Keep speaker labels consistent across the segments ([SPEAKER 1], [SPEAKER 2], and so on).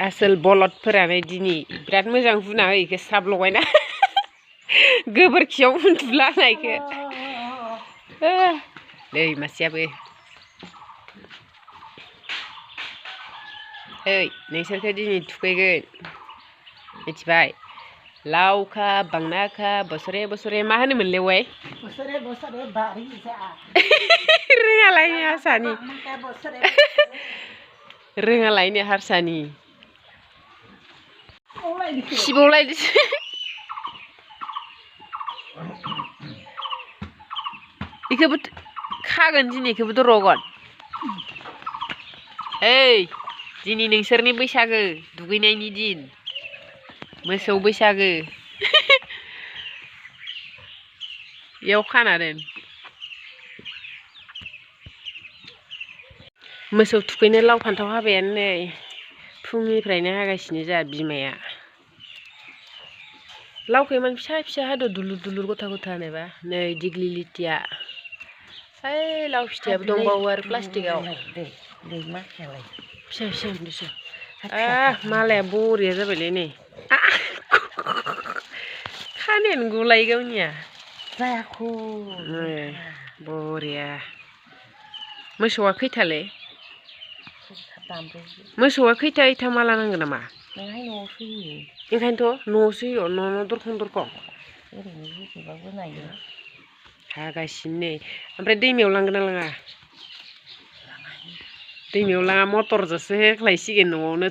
[SPEAKER 1] आसोल बलदफोरानो दिनै बिराद मोजां हुना होयो स्राब लगायना गोबोरखियाव उन्दुलानायखो नै मासेयाबो ओइ नोंसोरखौ दिनै थुखैगोन मिथिबाय लावखा बांनाखा बोसोरे बोसोरे मा होनोमोनलै वै
[SPEAKER 2] बोसोरे बोसोरे बारि जा
[SPEAKER 1] रोङालायनो हारसानि रोङालायनो हारसानि खिबावलायदोसो इखौबो खागोन दिनैखौबोथ' रगन ओइ दिनै नोंसोरनि बैसागो दुगैनायनि दिन मोसौ बैसागो इयाव खाना दोन मोसौ थुखैनो लाव फान्थाव हाबायानो नै फुंनिफ्रायनो हागासिनो जोंहा बिमाया लावखौ इमान फिसा फिसा हादो दुलुर दुलुर गथा गथा होनोबा नै दिग्लि लिथिया ओइ लाव फिथाइयाबो दंबावो आरो प्लास्टिकआव फिसा फिसा होनदोसो मालाया बरिया जाबायलै नै खानायानो गलायो गावनिया
[SPEAKER 2] जायाखै
[SPEAKER 1] बरिया मोसौआ खैथालै मोसौआ खैथा इथा माला नांगौ नामा ओंखायनोथ' न'आवसो होयो न' दरखं दरखं हागासिनो नै ओमफ्राय दैमायाव लांगोन ना लाङा दैमायाव लाङा मटरजोंसो होख्लायसिगोन न'आवनो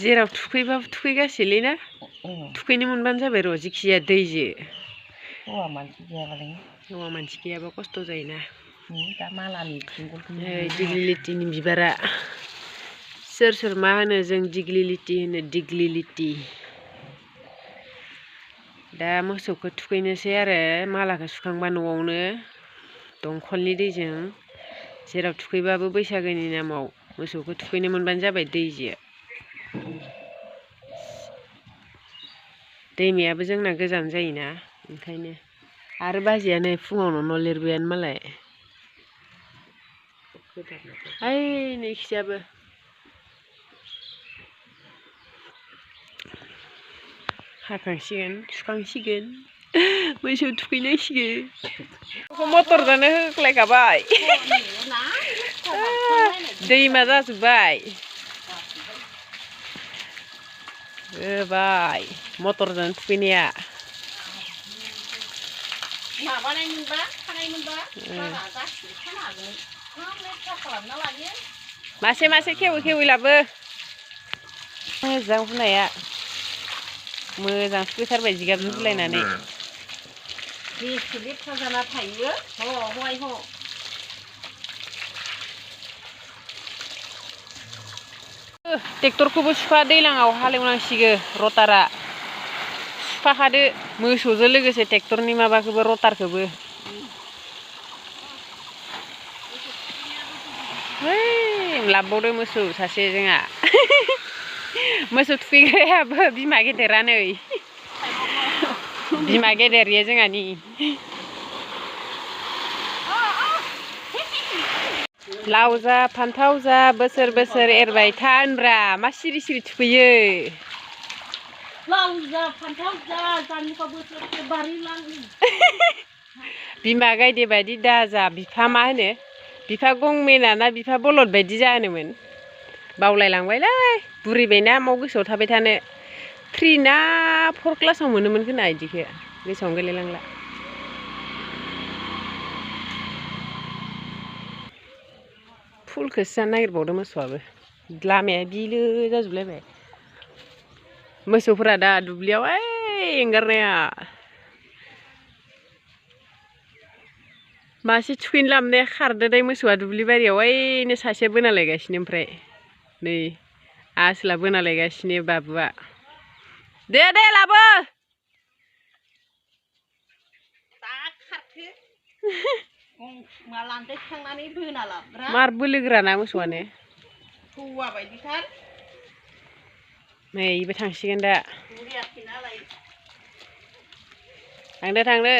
[SPEAKER 1] जेराव थुखैबाबो थुखैगासेलै ना थुखैनो मोनबानो जाबाय र' जिखिजाया दैजो हौवा मानसि गैयाबा खस्थ' जायोना दिग्लिलिथिनि बिबारा सोर सोर मा होनो जों दिग्लिलिथि होनो दिग्लिलिथि दा मोसौखौ थुखैनोसै आरो मालाखौ सुखांबा न'आवनो दंखलनि दैजों जेराव थुखैबाबो बैसागोनि नामाव मोसौखौ थुखैनो मोनबानो जाबाय दैजो दैमायाबो जोंना गोजान जायोना ओंखायनो आरो बाजैया नै फुङावनो न' लिरबायानो मालाय ओइ नैखिजाबो हाखांसिगोन सुखांसिगोन मोसौ थुखैनांसिगोन मटरजोंनो होख्लायखाबाय दैमा जाजोब्बाय होबाय मटरजों थुखैनाया मासे मासे खेवै खेवै लाबो मोजां हुनाया मोजां थुखैथारबाय जिगाबजों हुलायनानै बेसे लेथ्रा जाना थायो ट्रेक्टरखौबो सुफा दैलाङाव हालेवनांसिगोन रटारा सुफाखादो मोसौजों लोगोसे ट्रेक्टरनि माबाखौबो रटारखौबो लाबबावदो मोसौ सासे जोंहा मोसौ थुखैग्रायाबो बिमा गेदेरा नै बिमा गेदेर इयो जोंहानि लाव जा फान्थाव जा बोसोर बोसोर एरबाय था होनब्रा मा सिरि सिरि थुखैयो लाव जा फान्थाव जा जानिखौ बोसोर बारिलां बिमा गायदे बायदि दाजा बिफा मा होनो बिफा गंमेना ना बिफा बलद बायदि जानोमोन बावलायलांबायलै बुरैबायना माव गोसोआव थाबाय थानो 3 ना 4 क्लासाव मोनोमोन खोना इदिखो गोसोआवनो गैलायलांला फुलखौसो जानो नागिरबावदों मोसौआबो लामाया बिलो जाजोबलायबाय मोसौफोरा दा दुब्लियाव ओइ एंगारनाया मासे थुखैनो लाबोनाया खारदो दै मोसौआ दुब्लि बारियाव ओइनो सासेया बोना लायगासिनो ओमफ्राय नै आसोला बोना लायगासिनो बाबुआ दे लाबो मार बोलोगोराना मोसौआनो हौवा बायदिथार नै इबो थांसिगोन दा थांदो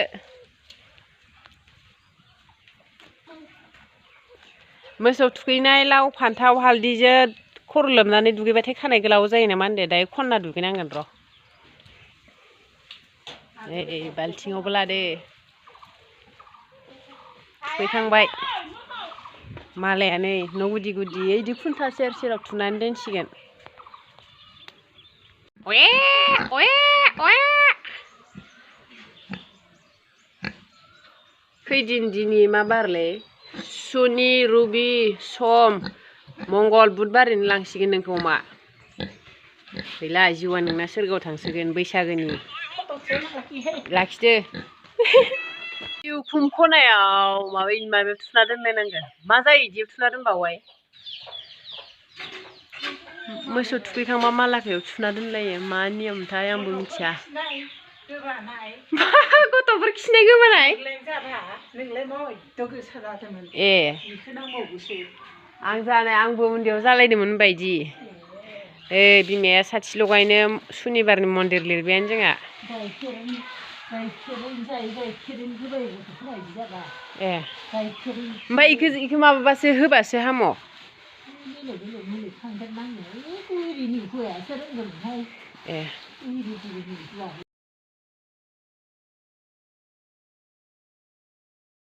[SPEAKER 1] मोसौ थुखैनाय लाव फान्थाव हालदैजों खर' लोबनानै दुगैबाथाय खानाय गोलाव जायो नामा होनदो दायो खनना दुगैनांगोन र'। बाल्थिङावबो लादो थुखैखांबाय मालाया नै न' गुदि गुदि इदि खुन्था सेर सेराव थुनानै दोनसिगोन। खैदिन दिनि मा बारलै सुनि रुबि सम मंगल बुधबारैनो लांसिगोन नोंखौ अमा गैला जिउआ नोंना सोरगोआव थांसिगोन बैसागोनि लाखिदो। जिउ खुम खनायाव माबायाव थुना दोनलायनांगोन मा जायो इदियाव थुना दोनबावबाय मोसौ थुखैखांबा मालाखायाव थुना दोनलायो मा नियमथाय आंबो मिथिया। गथ'फोर खिनाय गोबानाय ए आं जानाय आंबो उन्दैयाव जालायदोंमोन बायदि बिमाया साथि लगायनो सुनिबारनि मन्दिर लिरबायानो जोंहा ए ओमफ्राय इखो माबाबासो होबासो हामो ए